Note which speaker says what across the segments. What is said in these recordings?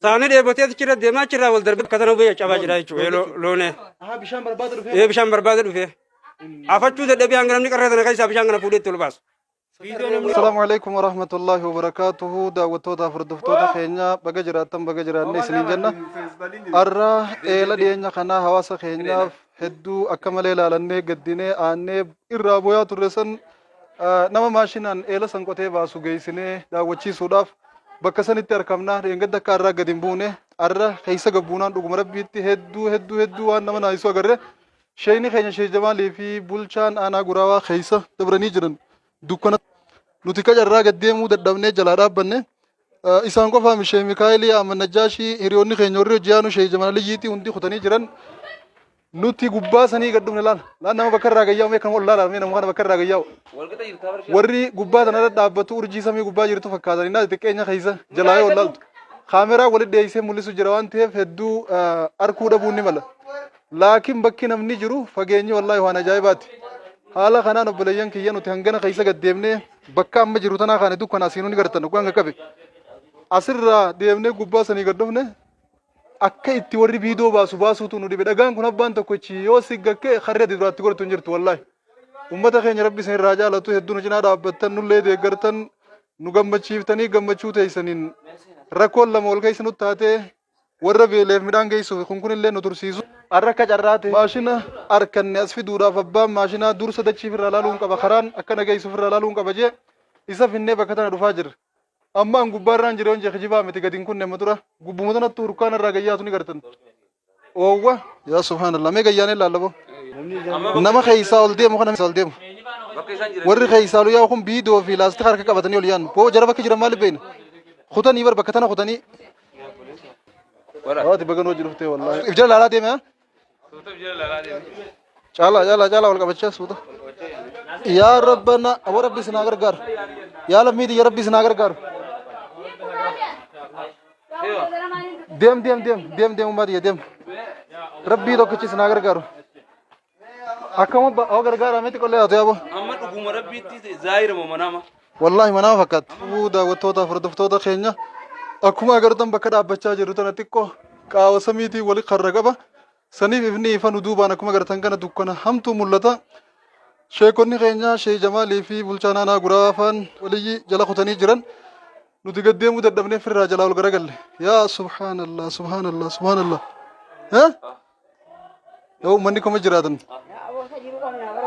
Speaker 1: Saani dheebotee achirra deemaa achirraa wal darbee akka tana hubee caccabaa jira jechuudha. Loonee.
Speaker 2: Aha bishaan barbaada dhufee.
Speaker 1: Ee bishaan barbaada dhufee. Afachuu dadhabee hanga namni qarree tana keessaa bishaan kana fuudhee itti ol baasu.
Speaker 2: Asalaamu alaikum warahmatullahi wabarakatuhu daawwattootaaf hordoftoota keenya baga jiraattan baga jiraanne isiniin jenna. Har'a eela dhiyeenya kanaa hawaasa keenyaaf hedduu akka malee ilaalannee gaddinee aannee irraa booyaa turre san nama maashinaan eela san qotee baasu geessinee daawwachiisuudhaaf bakka sanitti argamna. Dheengadda akka har'aa gadi hin buune har'a keessa gabbuunaan dhuguma rabbiitti hedduu hedduu hedduu waan nama naasisuu agarre. Sheeyni keenya Sheek Jamaalii fi bulchaan aanaa Guraawaa keessa dabranii jiran dukkana nuti qacarraa gad deemuu dadhabnee jalaa dhaabbanne. Isaan qofaa miti Sheek Mikaa'elii Ahmad Najjaashii hiriyoonni keenya warri hojii aanu Sheek Jamaal Aliyyiitii hundi kutanii jiran. Nuti gubbaa sanii gad dhufne laal. Laal nama bakka irraa gayyaa'u mee kan ol laala mee nama kana bakka irraa gayyaa'u. Warri gubbaa tanarra dhaabbatu urjii samii gubbaa jirtu fakkaatan innaa xixiqqeenya keessa jalaa yoo laaltu. Kaameraa walitti dhiyeessee mul'isu jira waan ta'eef hedduu arkuu dhabuun ni mala. Laakiin bakki namni jiru fageenyi wallaahi waan ajaa'ibaati. Haala kanaan obboleeyyan kiyya nuti hangana keessa gad deemnee bakka amma jiru tanaa kaane dukkana asiinuu ni gartan dhugaan qaqqabe. Asirraa deemnee gubbaa sanii gad dhufne akka itti warri viidiyoo baasu baasuutu nu dhibe. Dhagaan kun abbaan tokkochi yoo si gakkee harri ati duraatti godhatu hin jirtu wallaahi. Ummata keenya rabbi isin irraa jaalatu hedduu nu cinaa dhaabbattan nullee deeggartan nu gammachiiftanii gammachuu teessaniin rakkoon lama wal keessa nutti taatee warra beeleef midhaan geessuuf kun kunillee nu tursiisu. Har'a akka carraa ta'e maashina arkanne as fiduudhaaf abbaan maashinaa dursa dachii ofirraa laaluun qaba karaan akka na geessu ofirraa laaluun qaba jee isa finnee bakka tana dhufaa jirra. Amma an gubbaarraan jira yoon jee kijibaa miti gadi hin kunne amma dura gubbuma tanattu hurkaan irraa gayyaatu ni gartan. Oowwa yaa subhaanallah mee gayyaanee laallaboo. Nama keessaa ol deemu kana ol deemu. Warri keessaa ol yaa'u kun biidoo fi laastika harka qabatanii ol yaa'an. Boo jara bakka jiran maaliif beekna? Kutanii bar bakka tana kutanii. Waati bagan hojii dhuftee wallaahi. If jala laalaa deeme haa? Caalaa caalaa caalaa wal qabachaa suuta. Yaa rabbana aboo rabbi isin haa gargaaru. Yaa lammii tiyya rabbi isin haa gargaaru. Deem deem deem deem deem ummaa tiyya deem. Rabbii tokkichi isin haa gargaaru. Akkama awwa gargaaraa miti qollee haatu yaaboo.
Speaker 3: Amma dhuguma rabbiitti zaayira moo manaama?
Speaker 2: Wallaahi manaama fakkaatti. Uu daawwattootaaf hordoftoota keenya akkuma agartan bakka dhaabbachaa jirru tana xiqqoo qaawa samiitiin wali karra qaba. Saniif ifni ifa nu duubaan akkuma agartan kana dukkana hamtuu mul'ata. Sheekonni keenya Sheek Jamaalii fi bulchaan aanaa Guraawaa faan waliyyi jala kutanii jiran. Nuti gad deemuu dadhabnee firraa jalaa ol garagalle. Yaa subhaanallah subhaanallah subhaanallah. Eh? Yoo uummanni kama jiraatan.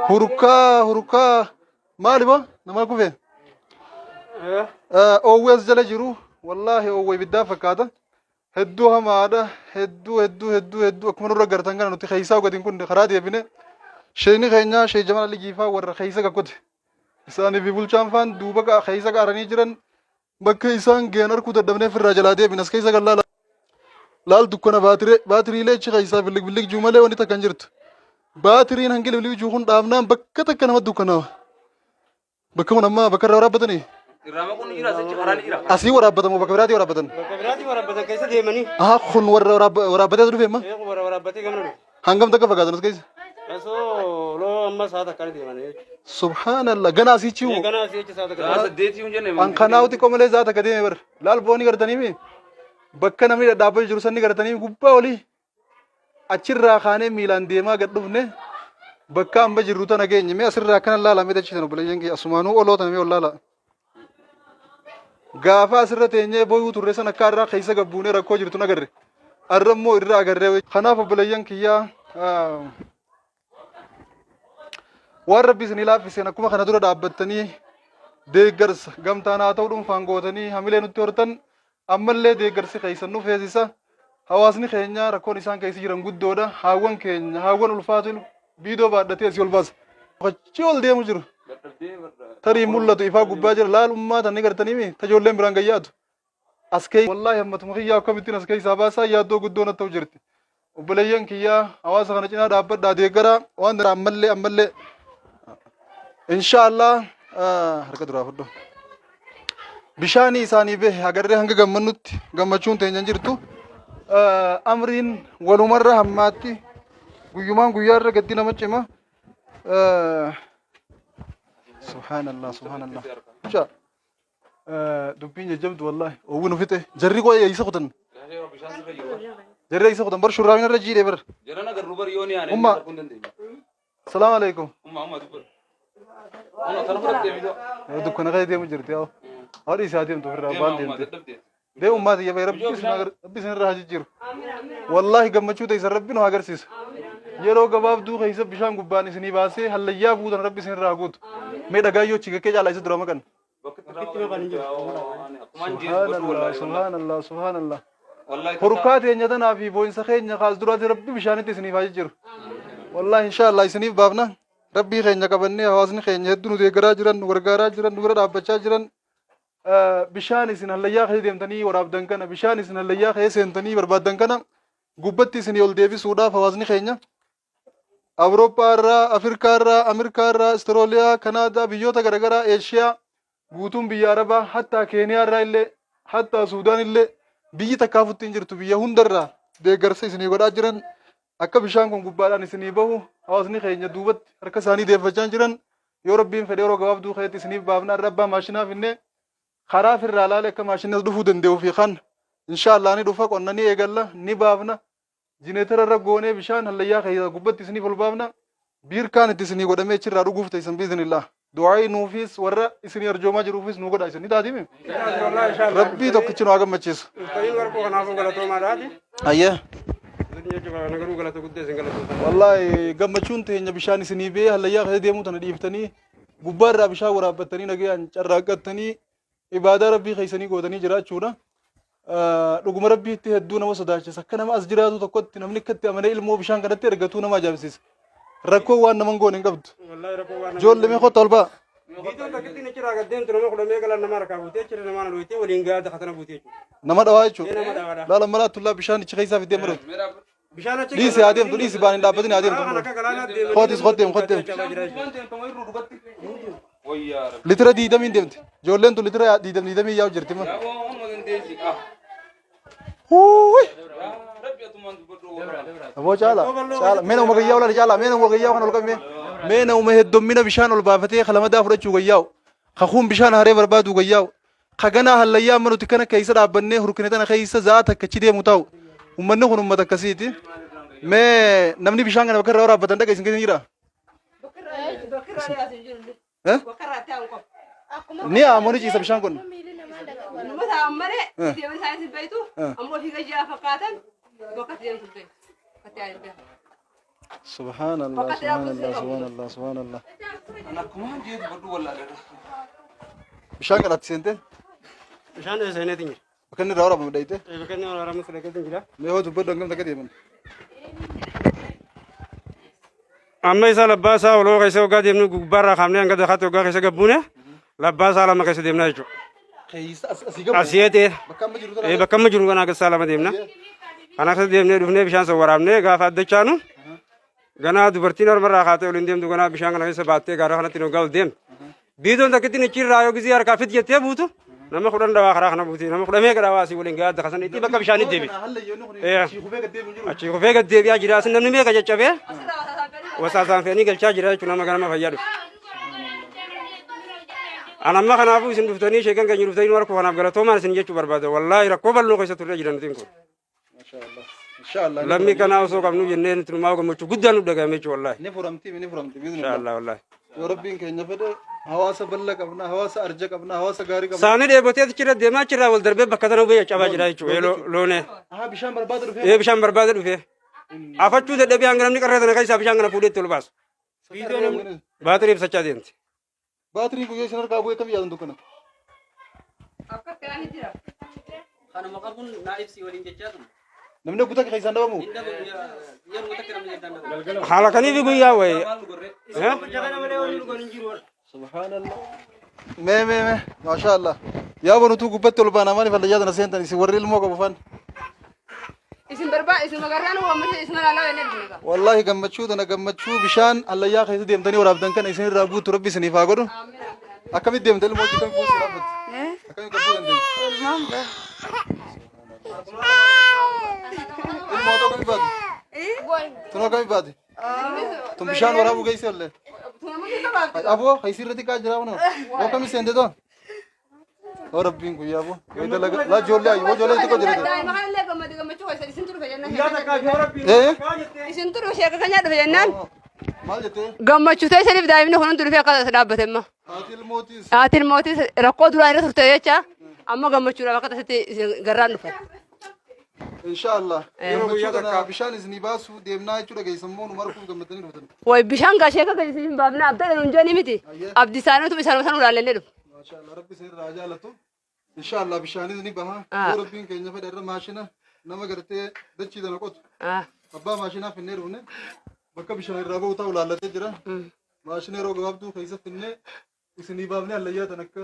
Speaker 2: Hurkaa hurkaa maali boo namaa kufe. Oowwee as jala jiru wallaahi oowwee ibiddaa fakkaata. Hedduu hamaadha hedduu hedduu hedduu hedduu akkuma nurra gartan kana nuti keessaa gadi hin kunne karaa deebine. Sheeyni keenya Sheey Jamaal Ali Jiifaa warra keessa kakkote. Isaanii fi bulchaan faan duuba keessa qaaranii jiran Bakka isaan gahan arkuu dadhabnee firraa jalaa deebine as keessa gallaa laal dukkana baatiree baatiriilee achi keessaa billig billig jiru malee wanti takka hin jirtu. Baatiriin hangi billig jiru kun dhaabnaan bakka takka nama dukkanaawa. Bakka kun amma bakka irraa waraabbatanii
Speaker 3: Irraa maquun ni jira achi karaa ni jira.
Speaker 2: asii waraabbatamu bakka biraatii waraabbatan.
Speaker 1: Bakka biraatii waraabbatan keessa deemanii.
Speaker 2: Aha kun warra waraabbatee as dhufe amma
Speaker 1: Eegu warra waraabbatee gamana dhufe.
Speaker 2: hangam takka fagaatan as keessa.
Speaker 1: Osoo loo amma sa'a takka ni deemanii jechuudha.
Speaker 2: Subhaanallah ganaa asii chi'u.
Speaker 1: Ganaa asii jecha sa'a takka.
Speaker 3: Sa'a saddeetii hin jenne.
Speaker 2: An kanaa xiqqoo malee zaata akka deeme bar. Laal booni gartanii mi? Bakka namni dhadhaabbachuu jiru sanni gartanii gubbaa olii. Achirraa kaanee miilaan deemaa gad dhufne bakka amma jirru tana geenye. Mee asirraa akkana laala mee dachiisan obboleeyyan kiyya asumaanuu oloo tana mee ol laala. Gaafa asirra teenyee booyuu turre sana akka irraa keessa gabbuunee rakkoo jirtu nagarre. Arra immoo irra agarree. Kanaaf obboleeyyan kiyyaa Waan rabbi isinii laaffiseen akkuma kana dura dhaabbattanii deeggarsa gamtaan haa ta'u dhuunfaan gootanii hamilee nutti hortan ammallee deeggarsi keessan nu feesisa. Hawaasni keenya rakkoon isaan keessa jiran guddoodha. Haawwan keenya haawwan ulfaatu biidoo baadhatee asii ol baasa. Achii ol deemu jiru. Tarii mul'atu ifaa gubbaa jira laalummaa tan ni gartanii tajoolleen biraan gayyaatu. As kee wallaahi hammatuma kiyyaa akkamittiin as keessaa baasaa yaaddoo guddoo natti ta'u jirti. Obboleeyyan kiyyaa hawaasa kana cinaa dhaabbadhaa deeggaraa waan ammallee ammallee inshaallah harka duraa fudhu. Bishaanii isaanii bahe agarree hanga gammannutti gammachuun teenya hin jirtu. Amriin walumarra hammaatti guyyumaan guyyaarra gaddi nama cima. Subhaanallah subhaanallah. Dubbiin jajjabdu wallaahi oowwi nu fixe jarri qo'ee eessa kutan.
Speaker 3: Bishaan sirra jiru.
Speaker 2: Jarri isa kutan bar shurraabin irra jiidhe bar.
Speaker 3: Jarana garuu bari yoo ni aanee
Speaker 2: Umma.
Speaker 3: arguu hin dandeenye.
Speaker 2: Salaamu alaikum.
Speaker 3: Umma umma dubbar. Umma kana fudhattee bitoo.
Speaker 2: Dukkana keessa deemu jirti yaa. Haadhi isaa deemtu ofirraa
Speaker 3: Deema
Speaker 2: baan
Speaker 3: umma
Speaker 2: deemte.
Speaker 3: dadhabdee.
Speaker 2: Dee ummaati yabee rabbi isin rabbi isin irraa haa jijjiiru. Wallaahi gammachuu teessan rabbi nu haa agarsiisu. Yeroo gabaabduu keessa bishaan gubbaan isinii baasee hallayyaa buutan rabbi isin irraa haa guutu. Mee dhagaa yoo chigakkee caalaa isa dura maqan.
Speaker 3: Bakka itti maqan hin jiru. Akkumaan jeesu godhu
Speaker 2: Subhaanallah
Speaker 3: wallaahi.
Speaker 2: subhaanallah subhaanallah.
Speaker 3: Wallaahi.
Speaker 2: Hurkaa teenya tanaa fi boo'insa keenya kaas duraatti rabbi bishaanitti isiniif haa jijjiiru. Wallaahi inshaallah isiniif baafna. Rabbii keenya qabannee hawaasni keenya hedduu nu deeggaraa jiran, nu gargaaraa jiran, nu bira dhaabbachaa jiran. Bishaan isin hallayyaa keessa deemtanii waraabdan kana, bishaan isin hallayyaa keessa seentanii barbaaddan kana gubbatti isinii ol deebisuudhaaf hawaasni keenya Awurooppaa irraa, Afrikaa irraa, Ameerikaa irraa, Austraaliyaa, Kanaadaa, biyyoota garaagaraa, Eeshiyaa, guutuun biyya Arabaa, hattaa Keeniyaa irraa illee, hattaa Suudaan illee biyyi takkaafutti hin jirtu biyya hundarraa deeggarsa isinii godhaa jiran akka bishaan kun gubbaadhaan isinii bahu hawaasni keenya duubatti harka isaanii deeffachaa jiran yoo rabbiin fedhe yeroo gabaabduu keessatti isiniif baafna irra abbaa maashinaa finnee karaa firraa laale akka maashinni as dhufuu danda'uu fi kan inshaallah ni dhufa qonna ni eegalla ni baafna jineetara irra goonee bishaan hallayyaa keessa gubbatti isiniif ol baafna biirkaan itti isinii godhamee achirraa dhuguuf teessan biiznillah du'aa'ii nuufis warra isinii arjoomaa jiruufis nu godha isin ni taatimi rabbii tokkichi nu haa gammachiisu.
Speaker 1: Dhuftanii nu arguu kanaafuu galatoomaadhaati.
Speaker 2: Ayyee.
Speaker 1: Isin jechuudha kana garuu galata guddaa isin galatoomfadha.
Speaker 2: Wallaahi gammachuun teenya bishaan isinii bee hallayyaa keessa deemuu tana dhiiftanii gubbaa irraa bishaan waraabbattanii nagayaan carraaqqattanii ibaadaa rabbii keessanii gootanii jiraachuudha. Dhuguma rabbiitti hedduu nama sodaachisa. Akka nama as jiraatu tokkotti namni akkatti amanee ilmoo bishaan kanatti ergatuu nama ajaa'ibsiisa. Rakkoo waan nama hin goone hin qabdu.
Speaker 1: Wallaahi rakkoo waan nama.
Speaker 2: Ijoollee mee kottu ol ba'a.
Speaker 1: Biitoon takkittiin achirraa gad deemtu nama kudha meeqa lan nama harkaa buutee achirra nama na dhoyitee waliin gahaa katana buutee jechuudha.
Speaker 2: Nama dhawaa jechuudha.
Speaker 1: Nama dhawaadha.
Speaker 2: Laala malaatullaa bishaan ichi keessaa fiddee maruuti.
Speaker 1: Bishaan achi
Speaker 2: Dhiisi haa deemtu dhiisi baan hin dhaabbatin haa
Speaker 1: Karaa kana
Speaker 2: deemtu.
Speaker 1: akka galaanaa deemanii
Speaker 2: Kootis kotteem kotteem.
Speaker 1: cabaa jira jechuudha.
Speaker 3: Waan deemtamu irruu dhugatti. Wayyaa rabbi.
Speaker 2: Litira diidamiin deemti. Ijoolleen tun litira diidam diidamii yaa'u jirti.
Speaker 3: Yaa waan waan dandeessi. Ah.
Speaker 2: Huuyi.
Speaker 3: Yaa rabbi atumaan dubbadhu.
Speaker 2: Aboo caala caala mee nama gayyaa olaali caala mee nama gayyaa kan ol qabme mee nama heddummina bishaan ol baafatee kalamadaa fudhachuu gayyaa'u kakuun bishaan haree barbaadu gayyaa'u kaganaa hallayyaa amma nuti kana keessa dhaabbannee hurkine tana keessa za'a takka achi deemu ta'u ummanni kun ummata akkasiiti mee namni bishaan kana bakka irraa waraabbatan dhaga isin keessa jira Eh? Ni aamoo ni ciisa bishaan kun
Speaker 4: Numa ta'an malee deeman isaanii si beektu ammoo ofii gayyaa fakkaatan bakka deemtu beektu. Bakka yaa'in beeku.
Speaker 2: Subhanallah subhanallah subhanallah subhanallah
Speaker 3: An akkumaan jeetu badhu wallaalee.
Speaker 2: Bishaan kanatti seente
Speaker 1: Bishaan seeneetiin jira.
Speaker 2: bakka inni irraa waraabamu dhayite
Speaker 1: Bakka inni waraabame fudhateetiin jira.
Speaker 2: mee hoo dubbadhu hangam takka deeman
Speaker 1: Amma isa labbaa isaa oloo keessa hoggaa deemnu gubbaarraa kaafnee hanga dakaatti hoggaa keessa gabbuune labbaa isaa lama keessa deemna jechuudha.
Speaker 2: Keessa asii gabu
Speaker 1: Asii ta'e
Speaker 2: bakka amma jiru tana
Speaker 1: bakka amma jiru kanaa keessa lama deemna. Kana keessa deemnee dhufnee bishaan san waraabnee gaafa addachaanu ganaa dubartiin harmarraa kaatee oliin deemtu ganaa bishaan kana keessa baattee gaara kanatti hoggaa ol deemtu. Biitoon takkittiin achiirraa yoo gisee harkaa fit jettee buutu nama kudhan dhawaa karaa kana buute nama kudha meeqa dhawaa asii waliin gahaa adda kasan itti bakka bishaanitti deebi'e.
Speaker 2: Hallayyoonni kun
Speaker 1: Eh.
Speaker 2: achii kufee gad deebi'u jiru.
Speaker 1: Achii kufee gad deebi'aa jira asin namni meeqa caccabee wasaasaan fe'anii galchaa jira jechuun nama ganama fayyaa dhufe. An amma kanaafuu isin dhuftanii sheekan keenya dhuftanii nu harkuu kanaaf galatoomaan isin jechuu barbaada. Wallaahi rakkoo bal'oo keessa turre jira nutiin kun.
Speaker 2: Mashaallah. Inshallah.
Speaker 1: Lammii kanaa osoo qabnu jennee nuti numaa gammachuu guddaan nu dhagahame jechuudha wallaahi.
Speaker 2: Ni furamti ni furamti biiznillah.
Speaker 1: Inshallah wallaahi.
Speaker 2: Yoo rabbiin keenya fedhe hawaasa bal'aa qabna, hawaasa arja qabna, hawaasa gaarii qabna.
Speaker 1: Saani dheebotee achirra deemaa achirraa wal darbee bakka tana hubee cabaa jira jechuudha. Loonee.
Speaker 2: Aha bishaan barbaada dhufee.
Speaker 1: Ee bishaan barbaada dhufee. Afachuu dadhabee hanga namni qarree tana keessaa bishaan kana fuudhee itti ol baasu. Baatirii ibsachaa deemti.
Speaker 2: Baatiriin guyyaa isin harkaa bu'ee kam yaadan dukkana.
Speaker 4: Akka ta'an jira.
Speaker 5: Kanuma qabuun naa ibsi waliin jechaa ture.
Speaker 2: Namni guutaa keessaan dhabamu.
Speaker 5: Hin dhabu yeroo takka namni jechaa hin dhabu.
Speaker 1: Haala kaniifi guyyaa wayii.
Speaker 3: Maal gorree?
Speaker 2: Subhanallah. Mee mee mee maasha Allah. Yaa bonutuu gubbatti ol baana maaliif hallayyaa tana seentan isin warri ilmoo qabu fan.
Speaker 4: Isin barbaa isin magarraan uumamu isin alaalaa inni argina.
Speaker 2: Wallaahi gammachuu tana gammachuu bishaan hallayyaa keessa deemtanii waraabdan kana isin irraa guutu rabbi isiniif haa godhu. Akkamitti deemte ilmoo hojii kan fuusii dhaabbatti? Akkamitti qabbuu dandeessi? Ilmoo ta'uu akkamii baate? Tunoo akkamii baate? Tun bishaan waraabuu geesse illee. Aboo haysii irratti kaa jira kunoo. Yoo akkamii seente toon? Oo rabbiin guyyaa boo. Yoo dalaga laa ijoollee ayyuu ijoollee xiqqoo jirti.
Speaker 4: Daa'ima kanallee gammade gammachuu.
Speaker 2: Eh?
Speaker 4: Isin turu sheeka keenya dhufe jennaan
Speaker 2: Maal jettee?
Speaker 4: gammachuu ta'e isiniif daa'imni kun hundi dhufee akka as dhaabbate imma.
Speaker 2: Haati ilmootiis.
Speaker 4: Haati ilmootis rakkoo duraan irra turte jecha amma gammachuudhaaf akka asitti isin garraan dhufan.
Speaker 2: Inshaallah.
Speaker 1: Yeroo guyyaa
Speaker 2: Gammachuu kana
Speaker 1: takkaa.
Speaker 2: bishaan isinii baasuu deemnaa jechuudha geessammoo nu markuuf gammaddanii dhuftan.
Speaker 4: Way bishaan gaa sheeka gadi isin baafna abdii nuun jedhani miti. Abdii isaaniitu isaan isaan ulaallee dhufu.
Speaker 2: Maashaallah rabbi isin irraa haa jaalatu. Inshaallah bishaanis ni baha.
Speaker 4: Ah.
Speaker 2: Yoo rabbiin keenya fedhe irra maashina nama gartee dachii tana qotu.
Speaker 4: Ah.
Speaker 2: Abbaa maashinaa finnee dhufne bakka bishaan irraa bahu ta'u laallatee jira. Maashina yeroo gabaabduu keessa finnee isinii baafnee hallayyaa tan akka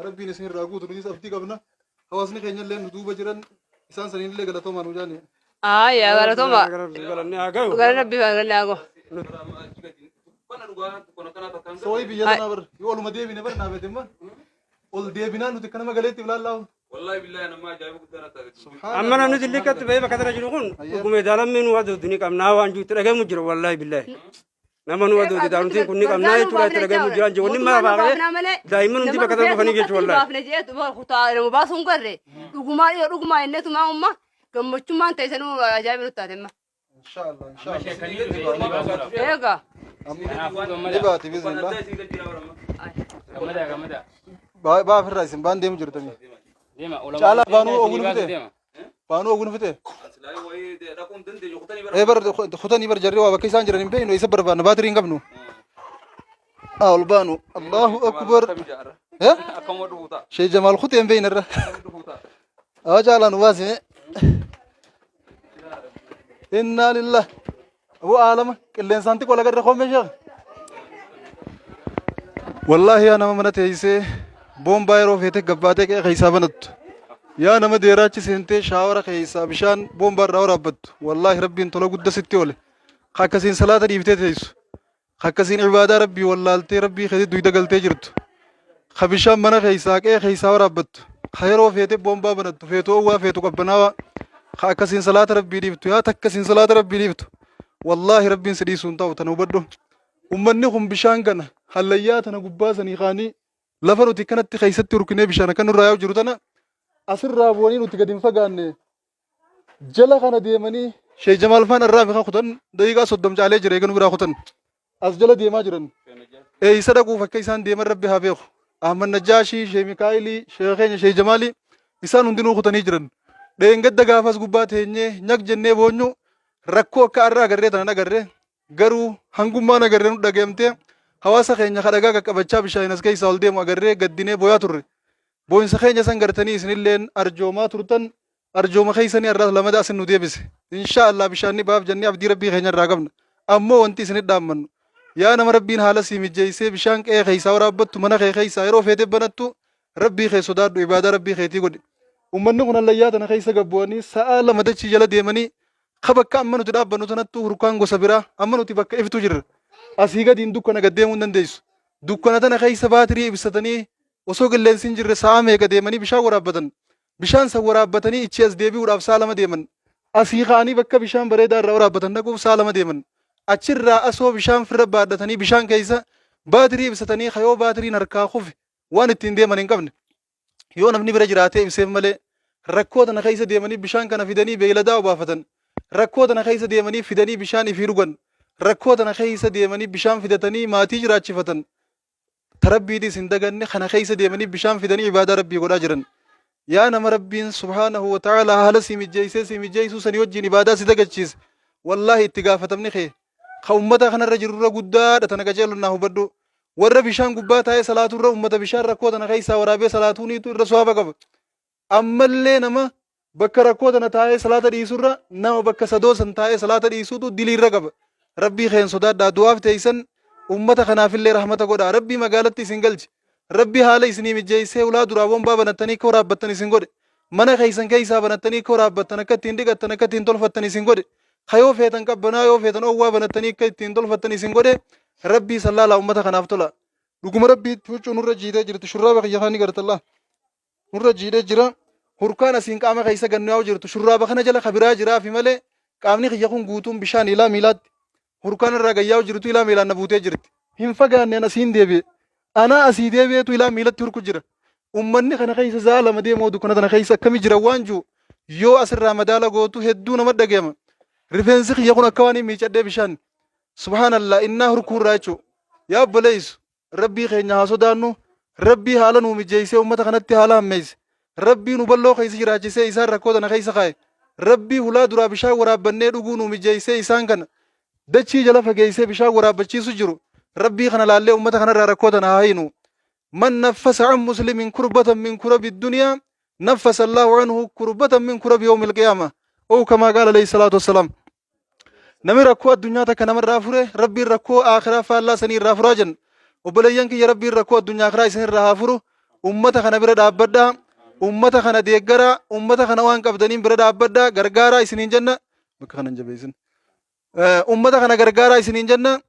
Speaker 2: rabbiin isin irraa guutu nutis abdii qabna. Hawaasni keenya illee nu duuba jiran isaan saniin illee galatoomaa nu jaani.
Speaker 4: Ah yaa galatooma.
Speaker 1: Galanni haa gahu.
Speaker 4: Gara rabbi galanni haa gahu.
Speaker 3: Dukkana dhugaa dukkana kanaa takkaan
Speaker 2: Sooyi biyya tanaa bar yoo oluma deebine bar naa beetemma ol deebinaan nuti akka nama galeetti ilaallaa.
Speaker 3: Wallahi billahi nama ajaa'iba guddaa na taate.
Speaker 1: Amma namni dillikkatti bahee bakka tana jiru kun dhuguma daalammii nu aduu ni qabnaa waan jiru itti dhagahamu jira wallaahi billahi. Nama nu aduu daa'imtiin kun ni qabnaa jechuudha itti dhagahamu jira wanni mara baaqee daa'imman hundi bakka tana dhufanii jechuudha wallaahi.
Speaker 4: Baafne jee kutaa nama baasuun garre dhugumaa dhiyoo dhugumaa innetumaa umma gammachummaan ta'e sanuu ajaa'iba nutti taate amma.
Speaker 2: Inshaallah inshaallah.
Speaker 4: Eegaa.
Speaker 2: Ni baati bismillah.
Speaker 3: Addaa isin jira barama.
Speaker 5: Gammadaa gammadaa.
Speaker 2: Baa ofirraa isin baan deemu jirtanii.
Speaker 5: Deema olamaa.
Speaker 2: Caalaa baanuu oguun fite. Baanuu oguun fite.
Speaker 3: Silaa wayii dhaquun dandeenyu kutanii bara.
Speaker 2: Ee bar kutanii bar jarri waa bakka isaan jiran hin beeknu isa barbaadna baatirii hin qabnu. Aa ol baanu Allahu akbar. Eh?
Speaker 3: Akkam dhufu ta'a.
Speaker 2: Shee Jamaal kutee hin beekne irra.
Speaker 3: Akkam dhufu ta'a.
Speaker 2: Haa caalaa nu baasime. Innaa lillah. Abu aalama qilleensaan xiqqoo laga irra koomee sheekh. Wallaahi yaa nama mana teessee boombaa yeroo feete gabbaatee qe'ee keessaa banattu. Yaa nama deeraachi seentee shaawara keessaa bishaan boombaa irraa waraabbattu. Wallaahi rabbiin tola gudda sitti oole. Akkasiin salaata dhiiftee teessu. Akkasiin ibaadaa rabbii wallaaltee rabbii keetti duyda galtee jirtu. Ka bishaan mana keessaa qe'ee keessaa waraabbattu. Ka yeroo feete boombaa banattu feetu owwaa feetu qabbanaawaa. Ka akkasiin salaata rabbii dhiiftu yaa takkasiin salaata rabbii dhiiftu. Wallaahi rabbiin si dhiisuu hin ta'u tana hubadhu. Ummanni kun bishaan kana hallayyaa tana gubbaa sanii kaanii lafa nuti kanatti keessatti hurkinee bishaan akka nurraa yaa'u jiru tana asirraa bu'anii nuti gadi hin fagaanne jala kana deemanii Sheekh Jamaal faan irraa fi kutan daqiiqaa 30 caalee jira eega nu biraa kutan as jala deemaa jiran. Eeysa dhaquuf akka isaan deeman rabbi haa beeku. Ahmad Najjaashii, Sheekh Mikaa'ilii, Sheekh keenya Sheekh Jamaalii isaan hundinuu kutanii jiran. Dheengadda gaafas gubbaa teenyee nyaq jennee boonyu rakkoo akka har'a agarree tanan agarree garuu hangummaan agarree nu dhagayamtee hawaasa keenya ka dhagaa qaqqabachaa bishaan as keessaa ol deemu agarree gaddinee booyaa turre. Boo'insa keenya san gartanii isinilleen arjoomaa turtan arjooma keessanii har'aas lamada asin nu deebise. Inshaa Allah bishaan ni baaf jennee abdii rabbii keenya irraa qabna. Ammoo wanti isinit dhaammannu yaa nama rabbiin haala sii mijjeessee bishaan qe'ee keessaa waraabbattu mana kee keessaa yeroo feete banattu rabbii kee sodaadhu ibaadaa rabbii keetii godhi. Ummanni kun hallayyaa tana keessa gad bu'anii sa'a 2 dachii jala deemanii ka bakka amma nuti dhaabbannu tanattuu hurkaan gosa biraa amma nuti bakka iftu jirra. Asii gadiin dukkana gad deemuu hin dandeessu. Dukkana tana keessa baatirii ibsatanii osoo qilleensi hin jirre sa'a meeqa deemanii bishaan waraabbatan. Bishaan san waraabbatanii ichii as deebi'uudhaaf sa'a 2 deeman. Asii ka'anii bakka bishaan bareedaa irraa waraabbatan dhaquuf sa'a 2 deeman. Achirraa asoo bishaan firra baadhatanii bishaan keessa baatirii ibsatanii ka yoo baatiriin harkaa kufe waan ittiin deeman hin qabne. Yoo namni bira jiraatee ibseef malee rakkoo tana keessa deemanii bishaan kana fidanii beeyladaa obaafatan. Rakkoo tana keessa deemanii fidanii bishaan ifii dhugan. Rakkoo tana keessa deemanii bishaan fidatanii maatii jiraachifatan. Ta Rabbiitis hin daganne kana keessa deemanii bishaan fidanii ibaadaa Rabbii godhaa jiran. Yaa nama Rabbiin subhaanahu wa ta'aalaa haala sii mijjeessee sii mijjeessuu sanii wajjin ibaadaa si dagachiise. Wallaahi itti gaafatamni kee ka ummata kanarra jirurra guddaadha tana qajeelonnaa hubadhu. Warra bishaan gubbaa taa'ee salaaturra ummata bishaan rakkoo tana keessaa waraabee salaatuuniitu irra suwaaba qaba. Ammallee nama bakka rakkoo tana taa'ee salaata dhiisurra nama bakka sadoo san taa'ee salaata dhiisuutu diliirra qaba. Rabbii keen sodaadhaa du'aaf teessan ummata kanaafillee rahmata godhaa. Rabbii magaalatti isin galche. Rabbi haala isinii mijjeessee ulaa duraa bombaa banattanii akka waraabbattan isin godhe. Mana keessan keessaa banattanii akka waraabbattan akka ittiin dhiqattan akka ittiin tolfattan isin godhe. Ka yoo feetan qabbanaa yoo feetan owwaa banattanii akka ittiin tolfattan isin godhe. Rabbii sallaalaa ummata kanaaf tola. Dhuguma rabbiitti huccuu nurra jiitee jirti shurraaba kiyya kana ni gartallaa. Nurra jiidhee jira. Hurkaan asiin qaama keessa gannu yaa'u jirtu shurraaba kana jala ka biraa jiraafi malee qaamni kiyya kun guutuun bishaan ilaa miilaatti hurkaan irraa gayyaa'u jirtu ilaa miilaan na buutee jirti. Hin fagaanne an asiin deebi'e. Anaa asii deebi'eetu ilaa miilatti hurku jira. Ummanni kana keessa za'a 2 deemu dukkana tana keessa akkami jira waan jiru yoo asirraa madaala gootu hedduu nama dhagayama. Rifeensi kiyya kun akka waan hin miicadhee bishaan. Subhaanallah innaa hurkuurraa jechuudha. Yaa obboleessu Rabbii keenya haa sodaannu. Rabbii haala nuu mijeessee uummata kanatti haala hammeesse. Rabbii nu balloo keessa jiraachisee isaan rakkoo tana keessa kaa'e. Rabbii hulaa duraa bishaan waraabbannee dhuguu nuu mijeessee isaan kana dachii jala fageessee bishaan waraabbachiisu jiru. Rabbii kana laallee uummata kanarraa rakkoo tana haa hiinu. Man naffasa an muslimin kurbatan min kurabi duniyaa naffasa Allahu anhu kurbatan min kurabi yawmil qiyaama. Ow kamaa qaala alayhi salaatu wassalaam. Namni rakkoo addunyaa takka namarraa fure Rabbiin rakkoo aakhiraa faallaa sanii irraa furaa jenna. Obboleeyyan kiyya Rabbiin rakkoo addunyaa akhiraa isin irraa haa furu. Ummata kana bira dhaabbadhaa. Ummata kana deeggaraa. Ummata kana waan qabdaniin bira dhaabbadhaa. Gargaaraa isiniin jenna. Bakka kana hin jabeessin. Ummata kana gargaaraa isiniin jenna.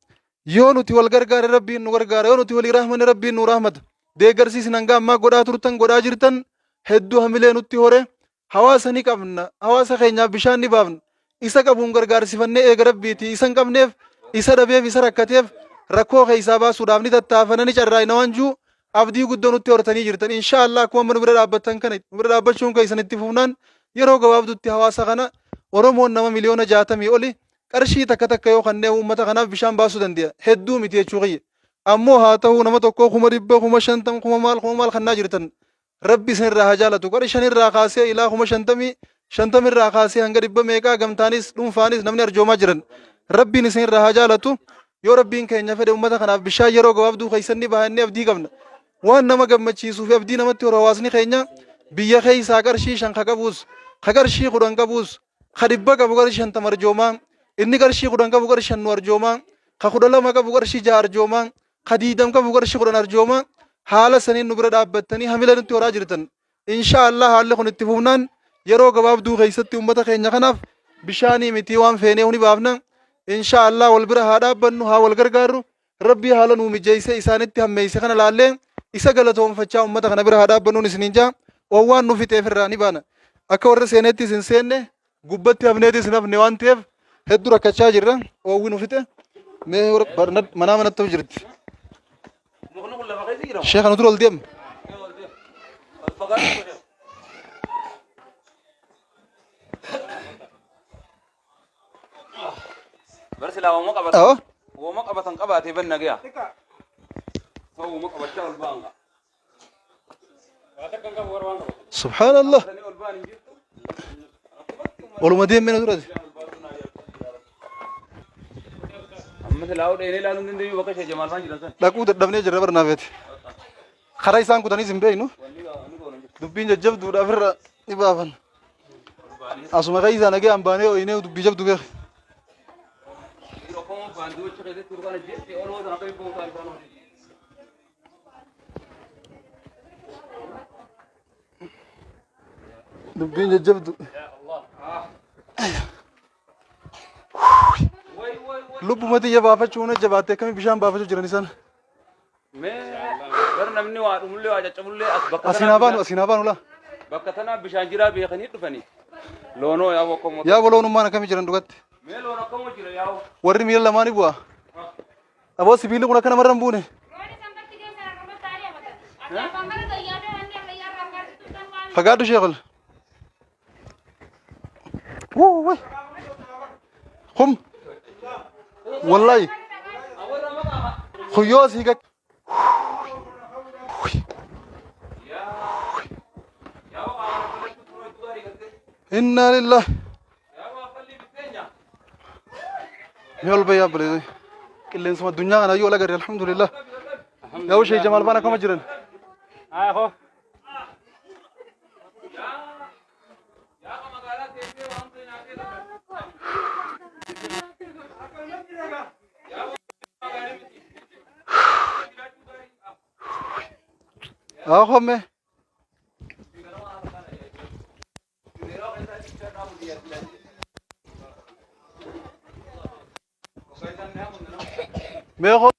Speaker 2: Yoo nuti wal gargaare Rabbiin nu gargaara. Yoo nuti walii rahmanne Rabbiin nu rahmata. Deeggarsi isin hanga ammaa godhaa turtan godhaa jirtan hedduu hamilee nutti hore. Hawaasa ni qabna. Hawaasa keenyaaf bishaan ni baafna. Isa qabuun gargaarsifannee eega Rabbiiti. Isa hin qabneef, isa dhabeef, isa rakkateef rakkoo keessaa baasuudhaaf ni tattaafana ni carraaqna waan jiru abdii guddoo nutti hortanii jirtan. Inshaa Allah akkuma amma nu bira dhaabbattan kana nu bira dhaabbachuun keessan itti fufnaan yeroo gabaabduutti hawaasa kana Oromoon nama miliyoona 60 oli qarshii takka takka yoo kannee uummata kanaaf bishaan baasuu dandeenya. Hedduu miti jechuu kiyya. Ammoo haa ta'uu nama tokkoo 100,000, 50,000, kuma maal kuma maal kannaa jirtan. Rabbi isin irraa haa jaalatu. Qari 5 irraa kaasee ilaa 50,000, 50 irraa kaasee hanga dhibba meeqaa gamtaanis dhuunfaanis namni arjoomaa jiran. Rabbiin isin irraa haa jaalatu. Yoo Rabbiin keenya fedhe uummata kanaaf bishaan yeroo gabaabduu keessan ni baha inni abdii qabna. Waan nama gammachiisuu fi abdii namatti horu hawaasni keenya biyya keessaa qarshii 5 ka qabuus, ka qarshii 10 qabuus, ka 100 qabu qarshii 50 arjoomaa, inni qarshii 10 qabu qarshii 5 nu arjoomaa, ka 12 qabu qarshii 6 arjoomaa, ka diidam qabu qarshii 10 arjooma haala saniin nu bira dhaabbattanii hamila nutti horaa jirtan. Insha Allah haalli kun itti fufnaan yeroo gabaabduu keessatti uummata keenya kanaaf bishaanii mitii waan feenee ni baafna. Insha Allah wal bira haa dhaabbannu haa wal gargaarru. Rabbii haala nuu mijeessee isaanitti hammeesse kana laallee isa galatoonfachaa uummata kana bira haa dhaabbannuun isiniin jaa. Oowwaan nu fixeef irraa ni baana. Akka warra seeneettis hin seenne gubbatti hafneetis hin hafne waan ta'eef hedduu rakkachaa jirra. Oowwi nu fixe. Mee manaa manatti of jirti.
Speaker 3: Mukni kun lafa keessa jira.
Speaker 2: Sheekha nu dura ol deem.
Speaker 3: Ol fagaatu sheekh. Bar silaa wooma qabatan.
Speaker 2: Awwa.
Speaker 3: Wooma qabatan qabaatee ban nagaya. Ta'u wooma qabachaa ol ba'an.
Speaker 2: Subhaanallah. Oluma deemee na durati.
Speaker 3: Amma silaa dheenee ilaaluu hin dandeenyu bakka ishee Jamaal faan jiran san.
Speaker 2: Dhaquu dadhabnee jirra barnaafeeti. Karaa isaan kutanis hin beeknu. Dubbiin jajjabduudhaaf irra ni baafan. Asuma keessaa nagee hambaanee ooyinee dubbii jabdu beek. Dubbiin jajjabdu. Lubbuma tiyya baafachuu na jabaattee akkami bishaan baafachuu jiran isaan.
Speaker 3: Mee bar namni waa dhumullee waa caccabullee as bakka
Speaker 2: Asiin haa baanu asiin haa baanu laa.
Speaker 3: Bakka tanaa bishaan jiraa beekanii dhufanii. Loonoo yaa boqqomoo.
Speaker 2: Yaa boloonummaan akkamii jiran dhugatti.
Speaker 3: Mee loon akkamoo jira yaa'u.
Speaker 2: Warri miila lamaanii bu'a. Aboo sibiilli kun akka namarra hin buune. Fagaadhu sheekol. Wuu wai. Kum. Wallahi. Kuyyoo asii gak. Inna lillah. Mee ol bayyaa obboleessa. Qilleensuma addunyaa kana yoo agarre alhamdulillah. Yaa ushee Jamaal faan akkama jiran.
Speaker 5: Haa hoo.
Speaker 2: Haa homme. Mee hoo.